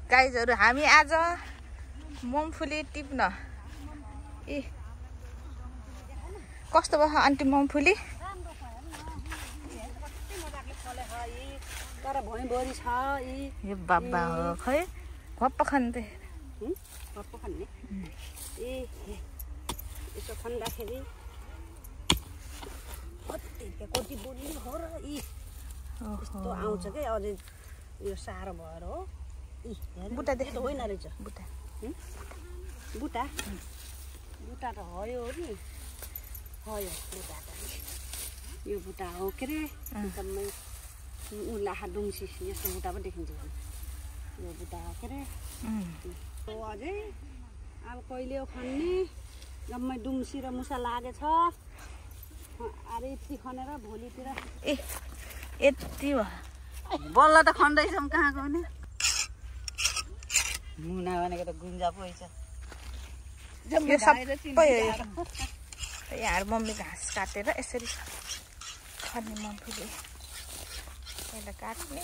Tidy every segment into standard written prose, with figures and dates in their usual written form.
गाइजहरु हामी आज मुमफुली टिप्न ए कस्तो भयो आन्टी मुमफुली तर भइबरी छ ए बाबा हो खै गप्प खान्थे गप्प खान्ने ए यसो खन्दाखेरि कति बोली हो र यस्तो आउँछ के अझै यो सारो भएर हो बुटा देख्नु होइन रहेछ बुटा बुटा बुटा त भयो नि भयो बुटा त यो बुटा हो के रे एकदमै उलाहा डुम्सी यस्तो बुटा पनि देखिन्छ यो बुटा हो के रे अझै अब कहिले खन्ने जम्मै डुम्सी र मुसा लागेछ अरे यति खनेर भोलितिर ए यति भयो बल्ल त खन्दैछौँ कहाँको नि मुना भनेको त गुन्जा पो छ यो सबै यहाँ मम्मी घाँस काटेर यसरी खन्ने मुमफुली पहिला काट्ने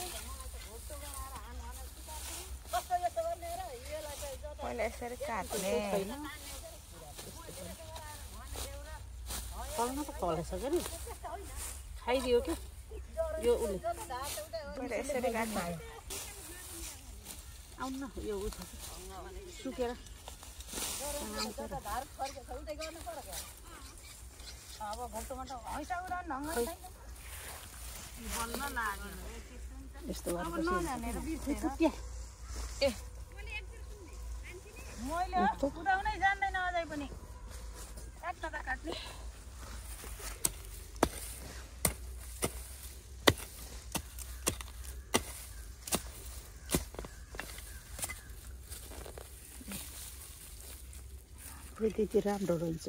पहिला यसरी काट्ने फल्न त फलेछ के नि खाइदियो कि यो उसले पहिला यसरी काट्ने आउन यो उ सुकेर अब घल्टोमा यस्तो भएपछि ए मैले उडाउनै जान्दैन अझै पनि काट्न त काट्ने त्यति राम्रो रहन्छ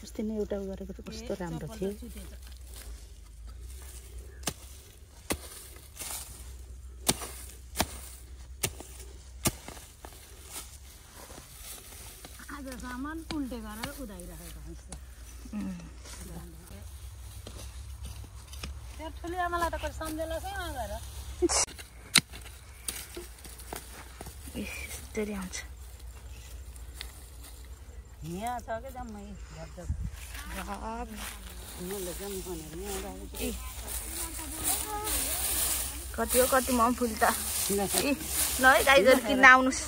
अस्ति नै एउटा गरेको त कस्तो राम्रो थियो आज सामान उल्टे गरेर उदाइरहेको हुन्छ त्यो ठुली आमालाई त कति सम्झेला छ गएर यसरी आउँछ यहाँ छ क्या जम्मै कति हो कति मुमफुली त ल है गाइजहरु किन्न आउनुस्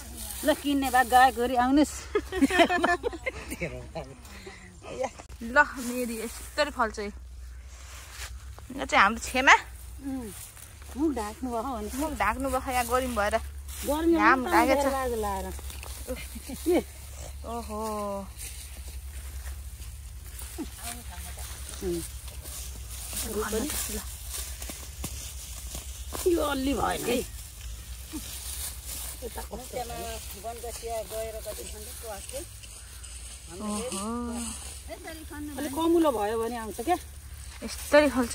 ल किन्ने भए गएकोरी आउनुहोस् ल मेरी यसरी फल्छ यो चाहिँ हाम्रो छेमा मुख ढाक्नु भयो भने मुख ढाक्नु भयो यहाँ गरिम भएर घाम लागेछ लाएर ओहो यो अलि भएन है गएर कति अलिक कमुलो भयो भने आउँछ क्या यस्तरी फल्छ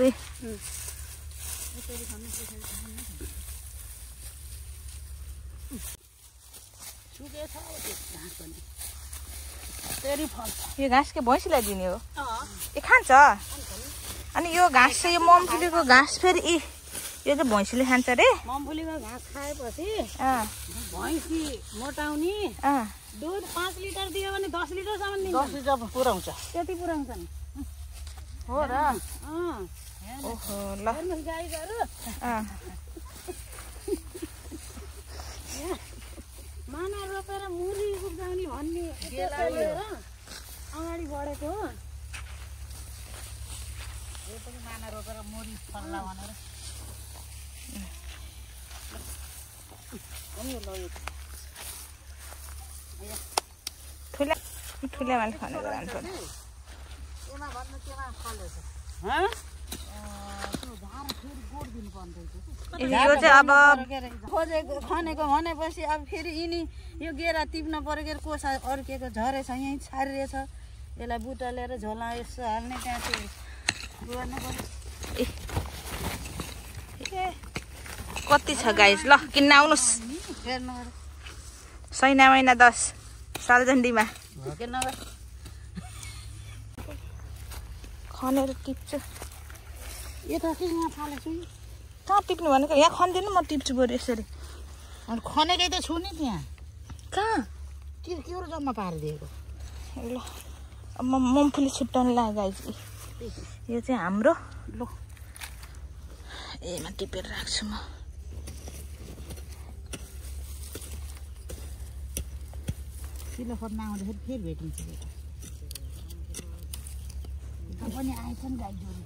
यो घाँस के भैँसीलाई दिने हो ए खान्छ अनि यो घाँस चाहिँ यो मुमफुलीको घाँस फेरि यो चाहिँ भैँसीले खान्छ रे मुमफुलीको घाँस खाएपछि भैँसी मोटाउने दुध 5 लिटर दियो भने 10 लिटरसम्म दिन्छ 10 लिटर पुऱ्याउँछ त्यति पुऱ्याउँछ नि हो र ओहो ल गाईहरू माना रोपेर मुरी उब्जाउने भन्ने अगाडि बढेको हो यो पनि माना रोपेर मुरी फल्ला भनेर ठुले मान्छे खनेर जान्छ यो चाहिँ अब खोजेको खनेको भनेपछि अब फेरि यिनी यो गेरा टिप्न परेको कोसा अर्केको झरेछ यहीँ छारिरहेछ यसलाई बुटा लिएर झोला यसो हाल्ने त्यहाँ चाहिँ गर्नु पर्यो कति छ गाइस ल किन्न आउनुहोस् सैना महिना 10 सालजण्डीमा खनेर टिप्छु यता चाहिँ यहाँ फालेछु कहाँ टिप्नु भनेको यहाँ खन्दिनु म टिप्छु बरु यसरी अनि खनेकै त छु नि त्यहाँ कहाँ के जम्मा पारिदिएको ल अब म मुम्फली छुट्टाउनु लाग्यो यो चाहिँ हाम्रो ल एमा टिपेर राख्छु म किलो खोज्न आउँदाखेरि फेरि भेटिन्छ पनि आएछन् गाई जोडी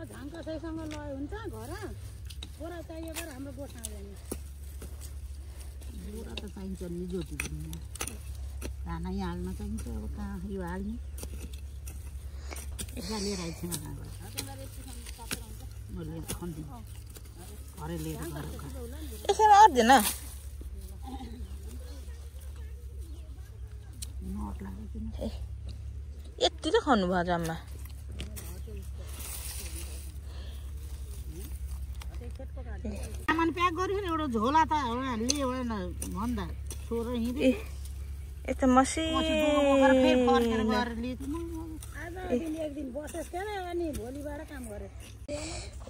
धान कसैसँग लय हुन्छ घर बोरा चाहियो पर हाम्रो बोट आउँदैन बोरा त चाहिन्छ नि जोटी पनि धान यहाँ हाल्न चाहिन्छ अब कहाँ यो हाल्ने लिएर आइछन् मैले खन्दिनँ घरै लिएर यसरी आउँदैन नट लाग्यो किन यति त खानु भयो जम्मा सामान प्याक गर्यो एउटा झोला त लियो भन्दा छोरो हिँड्यो यता मसिनो एक दिन बसेस के अनि भोलिबाट काम गरे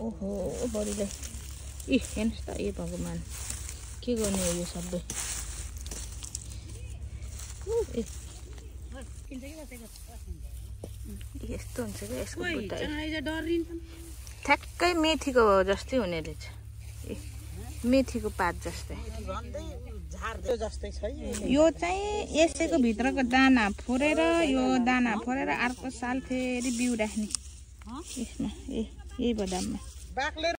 ओहो बढीलाई हेर्नुहोस् त ए भगवान् के गर्ने हो यो सबै यस्तो हुन्छ क्या यसको ठ्याक्कै मेथीको जस्तै हुने रहेछ मेथीको पात जस्तै यो चाहिँ यसैको भित्रको दाना फोरेर यो दाना फोरेर अर्को साल फेरि बिउ राख्ने यसमा यही बदाममा